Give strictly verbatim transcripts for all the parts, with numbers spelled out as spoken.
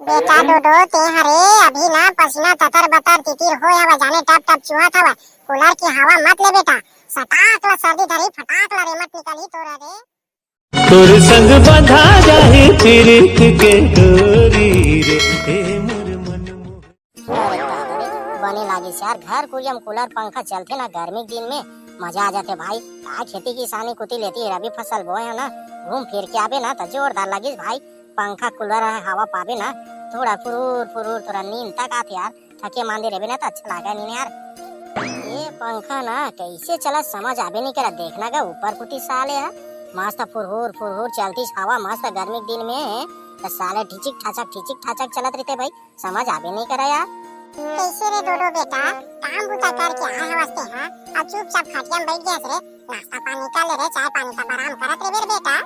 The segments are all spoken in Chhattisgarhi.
बेटा डोडो, ते हरे अभी ना पसीना ततर बतर तितिर होय हवा, जाने टप टप चुहत हवा। कूलर की हवा मत ले बेटा, सटाक ला सर्दी धरी, फटाक ला रेमट निकलही तोर रे। तोर संग बंधा जाही पीरित के डोरी रे, ए मोर मन मोहन। बने लागिस यार, घर कुरिया म कूलर पंखा चलथे ना गर्मी के दिन में, मजा आ जाथे भाई। का खेती किसानी कुती लेती रबी फसल बोए हो ना, घूम फिर के आबे ना त जोरदार लागिस भाई। पंखा कूलर ह हवा पाबे ना, थोड़ा फुरूर फुरूर थोड़ा नींद तक आथे यार। थके मांदे रहिबे ना त अच्छा लागे नी यार। ये पंखा ना कैसे चला समझ आबे नी करा। देखना गा ऊपर कुती साले ह मस्त फुरहुर फुरहुर चलतीस हवा मस्त गर्मी के दिन में, त साले ठिचिक ठाचक ठिचिक ठाचक चलत रहिथे भाई, समझ आबे नी करा यार। कैसे रे डोडो बेटा, काम बुता करके आए हवस ते हा, अब चुपचाप खटिया में बैठ गया रे, नाश्ता पानी कर ले रे, चाय पानी का आराम करत रे बेटा।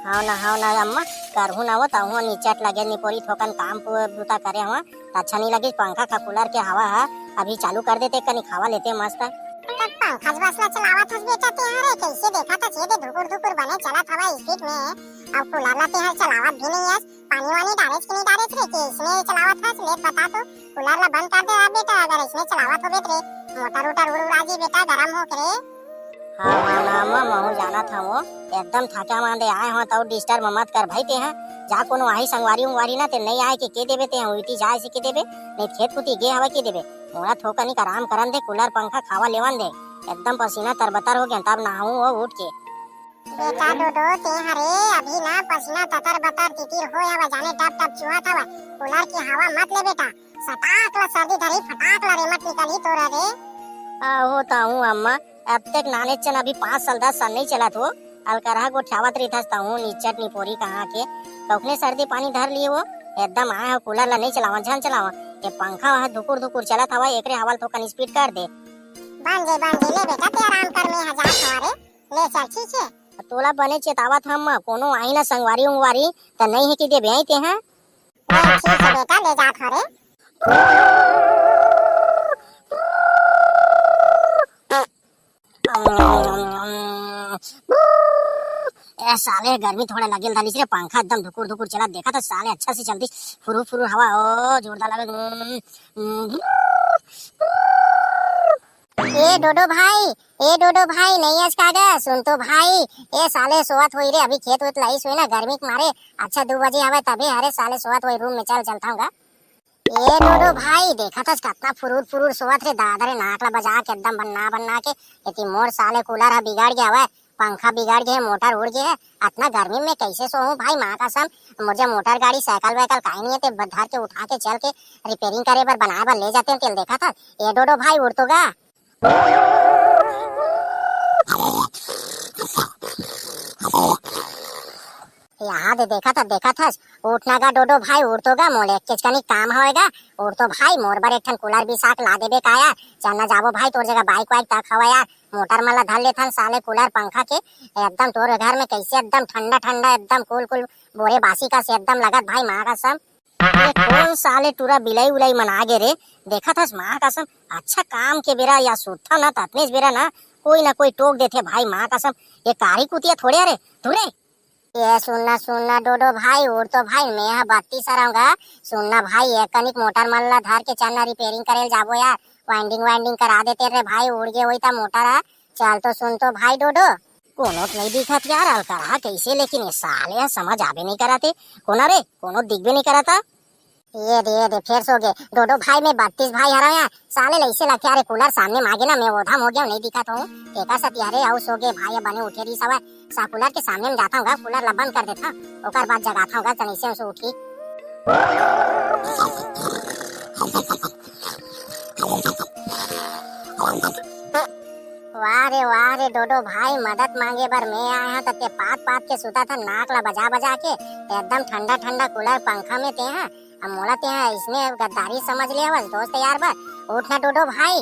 हाव ना, हाव ना अम्मा, करहूँ ना वो, तहूँ निचट लगे निपोरी थोकन काम पु-, बुता करे हवा, त अच्छा नहीं लगे। पंखा का कूलर के हवा हा अभी चालू कर देते, कनी हवा लेते मस्त। तब पंखा बस ला चलावत हस बेटा ते हरे, कैसे देखा था छेदे धुकुर धुकुर बने चलत हवा स्पीड में, अब कूलर ला ते हर चलावत भी नहीं हस। पानी वानी डारेच कि नहीं डारेच रे, के इसने चलावत हस, ले बता तो। कूलर ला बंद कर दे आ बेटा, अगर इसने चलावत होबे त रे, मोटर उटर उड़ उड़ा जी बेटा, गरम हो के रे। हाँ, हाँ, ना, अम्मा, महू जानत हवं, एकदम थका मांदे आए हो, त डिस्टर्ब मत कर भाई ते हा। जा कोनो आही संगवारी उंगवारी ना, ते नहीं आए के, के देबे ते हा, उल्टी जाए से के देबे, नहीं खेत कुती गे हवा के देबे। मोला थोकनिक आराम करन दे, कूलर पंखा खावा लेवन दे, एकदम पसीना तरबतर हो गया, तब नहाऊं वो उठ के। बेटा डोडो, ते हरे अभी ना पसीना ततर बतर तितिर होय हवा, जाने टप टप चुहत हवा। कूलर की हवा मत ले बेटा, सटाक ला सर्दी धरी, फटाक ला रेमट निकलही तोरा रे। आहो ताहू अम्मा, अब तक नाने चन अभी पाँच साल दस साल नहीं चलत हो, अलकरहा गोठियावत रहिथस ताहू निचट निपोरी कहाँ के, कखने सर्दी पानी धर लिए वो, एकदम आए हो कूलर ला नहीं चलावा, झन चलावा, ये पंखा वहाँ धुकुर धुकुर चलत हवा, एकरे हवा ल थोकन स्पीड कर दे। बन जे, बन जे, ले बेटा ते आराम कर, मैं हा जात हवा रे, ले चल ठीक है। तोला बने चेतावत हम, कोनो आही ना संगवारी उंगवारी, त नहीं है कि देबे आई ते हा। ए, ठीक है बेटा, ले जात हो रे। ए साले, गर्मी थोड़ा लगे डालिस रे, पंखा एकदम धुकुर धुकुर चला, देखा था साले, अच्छा से चलती, फुरू फुरू हवा, ओ जोरदार लगे। ए डोडो भाई, ए डोडो भाई, नहीं अस का गा, सुन तो भाई, ए साले सोवत होई रे, अभी खेत वेत लाइस होई ना, गर्मी के मारे, अच्छा दू बजे आवे तबे, अरे साले सोवत होई, रूम में चल, चलता हूँ गा। ए डोडो भाई, देखत हस कतना फुरूर फुरूर सोवत रे, दादा रे, नाक ला बजा के एकदम बन्ना बन्ना के, एती मोर साले कूलर ह बिगड़ गया हवय, पंखा बिगड़ गया है, मोटर उड़ गया है, अतना गर्मी में कैसे सोहूं भाई, माँ कसम, मोर जब मोटर गाड़ी साइकिल वाइकिल काहे नहीं है, ते ब-, धर के उठा के चल के रिपेयरिंग करे बर बनाए बर ले जाते हैं, तेल देखत हस, ए डोडो भाई उड़ तो गा। यहाँ दे देखत हस, देखत हस, उठ ना गा डोडो भाई, उड़ तो गा, मोले एक चीज कनी काम होएगा, उड़ तो भाई, मोर बर एक ठन कूलर बिसा के ला देबे का यार, चलना जाबो भाई, तोर जगह बाइक वाइक तक हवा यार, मोटर मन ला धर लेथन साले कूलर पंखा के, एकदम तोर घर में कैसे एकदम ठंडा ठंडा, एकदम कूल कूल, बोरे बासी का से एकदम लगत भाई, माँ कसम। ये कोन साले टूरा बिलाई उलाई मन आ गे रे? देखत हस माँ कसम, अच्छा काम के बेरा या सुतथन ना, त अतनेच बेरा ना कोई ना कोई टोक देथे भाई माँ कसम। ये कारी कुतिया थोड़े रे, धुरे। ये सुनना, सुनना डोडो भाई, उड़ तो भाई, मैं हा बत्तीस हरंव गा। सुनना भाई, ये कनिक मोटर मन ला धर के चलना रिपेयरिंग करे ल जाबो यार, वाइंडिंग वाइंडिंग करा देते रे भाई, उड़ गे होई त मोटर हा। चल तो सुन तो भाई डोडो। कोनो त नहीं दिखत यार, अलकरहा कैसे, लेकिन ये साले ह समझ आबे नहीं करत हे। कोना रे, कोनो दिखबे नहीं करत हे। ये दे, ये दे, फेर सो गे। डोडो भाई, मैं बत्तीस भाई हरव यार। साले ल ऐसे लगथे, अरे कूलर सामने म आगे ना, मैं ओधा म हो गया, नहीं दिखत हूँ। एकर सती, अरे, अउ सो गे भाई, अब बने उठे रहिस हवय। सा कूलर के सामने में जाता हूँ गा, कूलर ला बंद कर देता हूँ, ओकर बाद जगाता हूँ गा, तनी से उठही। वाह रे, वाह रे, डोडो भाई, मदद मांगे बर मैं आया हूँ, त ते पात पात के सुता था, नाक ला बजा बजा के, एकदम ठंडा ठंडा कूलर पंखा में ते हैं। अब मोला ते हैं इसने गद्दारी समझ ले हवस, दोस्त यार बर। उठ ना डोडो भाई।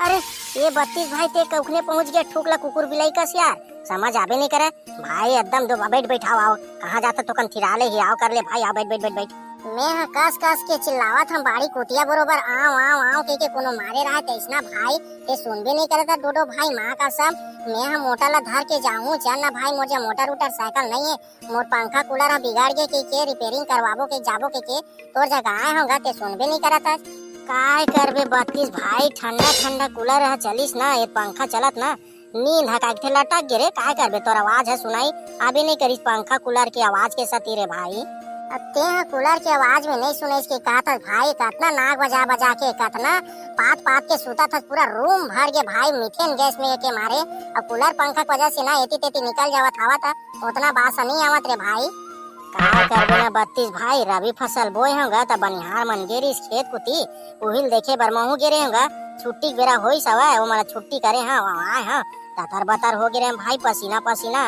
अरे, ये बत्तीस भाई ते कखने पहुंच गया, ठूक ला कुकुर बिलाई कस यार, समझ आबे नहीं करे। भाई एकदम दो, बैठ, बैठ, आओ, आओ, कहाँ जाता तो कन थिरा ले ही, आओ कर ले भाई, आओ, बैठ, बैठ, बैठ, बैठ। मैं ह कस कस के चिल्लावत हंव बाड़ी कोतिया बरोबर, "आंव, आंव, आंव," कहिके कोनो मारे रहय तइसना भाई, ते सुनबे नइ करत ह डोडो भाई, माँ कसम। मैं ह मोटर ला धर के जाहूं, चल ना भाई, मोर जग मोटर उटर साइकिल नइ हे, मोर पंखा कूलर ह बिगड़ गे कहिके, रिपेयरिंग करवाबो के जाबो कहिके, तोर जग आए हंव गा, ते सुनबे नइ करत हस। काय करबे बत्तीस भाई, ठंडा ठंडा कूलर ह चलिस ना, ए पंखा चलत ना, नींद ह का कहिथे लटक गे रे, काय करबे, तोर आवाज ह सुनाई आबे नइ करिस पंखा कूलर के आवाज के सेती रे भाई। अब ते ह कूलर के आवाज में नइ सुनइस के कहत हस भाई, कतना नाक बजा बजा के, कतना पात पात के सुतत हस, पूरा रूम भर गे भाई, मीथेन गैस में के मारे। अब कूलर पंखा के वजह से ना एती तेती निकल जावत हावत ह, ओतना बास नइ आवत रे भाई। काय करबे ना बत्तीस भाई, रबी फसल बोए हंव गा, त बनिहार मन गे रिहिस खेत कुती, उहिल देखे बर महूं गे रेहेंव गा। छुट्टी के बेरा होइस हवय, ओमन ला छुट्टी करे हंव, आए हंव, ततर बतर हो गे रेहेंव भाई, पसीना पसीना,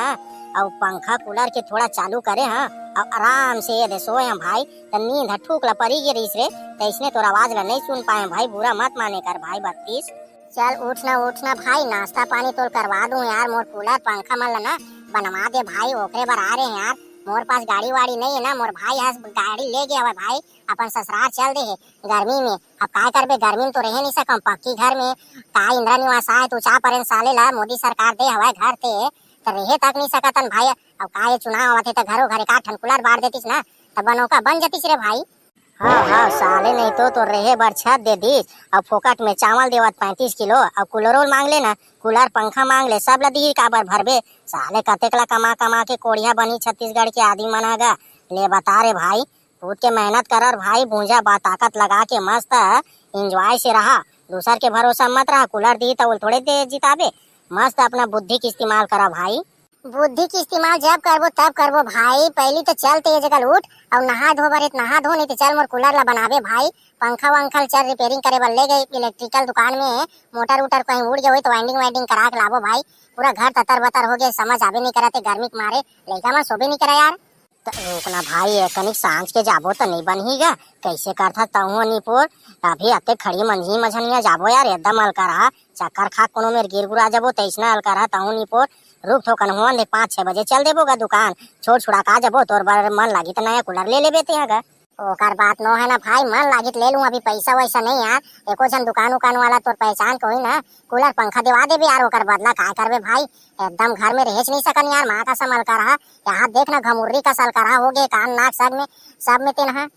अउ पंखा कूलर के थोड़ा चालू करे हंव, अउ आराम से ये दे सोए हंव भाई, त नींद ह ठूक ला परी गे रिहिस रे, त इसने तोर आवाज ला नइ सुन पाए हंव भाई, बुरा मत माने कर भाई बत्तीस। चल उठ ना, उठ ना भाई, नाश्ता पानी तोर करवा दूं यार, मोर कूलर पंखा मन ला ना बनवा दे भाई, ओकरे बर आ रहे हैं यार। मोर पास गाड़ी वाड़ी नइ हे ना, मोर भाई ह गाड़ी ले गे हवय भाई, अपन ससुरार चल दे हे गर्मी में। अब काय करबे, गर्मी में तो रहे नइ सकम पक्की घर में, का इंदिरा निवास आय, तू चा परेन साले ला मोदी सरकार दे हवय घर ते, त रहे तक नइ सकतन भाई। अब का ये चुनाव आवत हे त घरो घर एकाध ठन कूलर बांट देतिस ना, त बनोका बन जतिस रे भाई। हव, हव, साले नहीं तो, तो रेहे बर छत दे दिस, अउ फोकट में चावल देवत पैंतीस किलो, अउ कूलरो मांग ले ना, कूलर पंखा मांग ले, सब ल दिही काबर भरबे? साले कतेक ला कमा कमा के कोढ़िया बनी छत्तीसगढ़ के आदमी मन ह गा। ले बता रे भाई, खुद के मेहनत करर भाई, भूंजा बा ताकत लगा के मस्त enjoy से रहा, दूसर के भरोसा मत रहा, कूलर दिही त ओल थोड़े दे जिताबे, मस्त अपना बुद्धि के इस्तेमाल करा भाई। बुद्धि के इस्तेमाल जब करबो तब करबो भाई, पहिली तो चल ते ये जगह ले उठ, अउ नहा धो बर हे त नहा धो, नहीं तो चल मोर कूलर ला बनाबे भाई, पंखा वंखा ल चल रिपेयरिंग करे बर ले गे इलेक्ट्रिकल दुकान में, मोटर उटर कहीं उड़ गे होही तो वाइंडिंग वाइंडिंग करा के लाबो भाई, पूरा घर ततर बतर हो गे, समझ आबे नइ करत हे गर्मी के मारे, लइका मन सोबे नइ करे यार। त रुक ना भाई, ए कनिक सांझ के जाबो त नइ बनही गा, कइसे करथस तहूं निपोर, अभी अतेक खड़ी मंझी मझनिया जाबो यार, एकदम अलकरहा, चक्कर खा कोनो मेर गिर गुरा जाबो, तइसना अलकरहा तहूं निपोर। रुक थोकन होवन दे, पाँच छह बजे चल देबो गा दुकान, छोड़ छुड़ा के आ जाबो, तोर बर मन लागी त नया कूलर ले लेबे तेहा गा। ओकर बात नो हे ना भाई, मन लागी त ले लूं, अभी पइसा वइसा नइ यार, एको झन दुकान उकान वाला तोर पहचान के होही ना, कूलर पंखा देवा देबे यार, ओकर बदला काय करबे भाई, एकदम घर में रहेच नइ सकन यार, माँ कसम अलकरहा, यहाँ देख ना घमुर्री कस अलकरहा हो गे, कान नाक सब में, सब में तेन हा।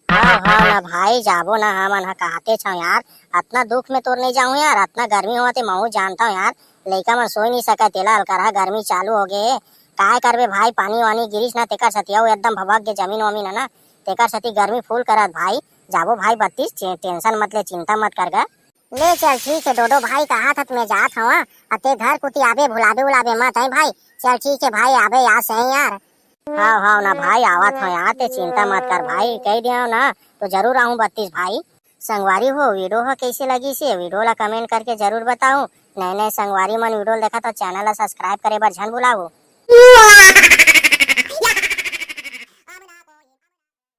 हव, हव ना भाई, जाबो ना, हमन ह कहातेच हव यार, अतना दुख में तोर नइ जाहूं यार, अतना गर्मी होवत हे, महूं जानथव यार, लइका मन सोई नइ सकय, तेला अलकरहा गर्मी चालू हो गे हे, काय करबे भाई, पानी वानी गिरिस ना, तेकर सेती अउ एकदम भभक गे जमीन वमीन ह ना, तेकर सेती गर्मी फुल करत भाई, जाबो भाई बत्तीस, चे-, tension मत ले, चिंता मत कर गा। ले चल ठीक हे डोडो भाई, कहात हस त मैं जात हंव, अ ते घर कुती आबे भुलाबे उलाबे मत, हैं भाई, चल ठीक हे भाई, आबे यार से यार। हव, हव ना भाई, आवत हंव यार, ते चिंता मत कर भाई, कहि देहंव ना, तो जरूर आहूं बत्तीस भाई। संगवारी हो, video ह कइसे लगिस हे, video ला comment करके जरूर बताहू। नए नए संगवारी मन video ल देखत हो, channel ला subscribe करे बर झन भुलाहू।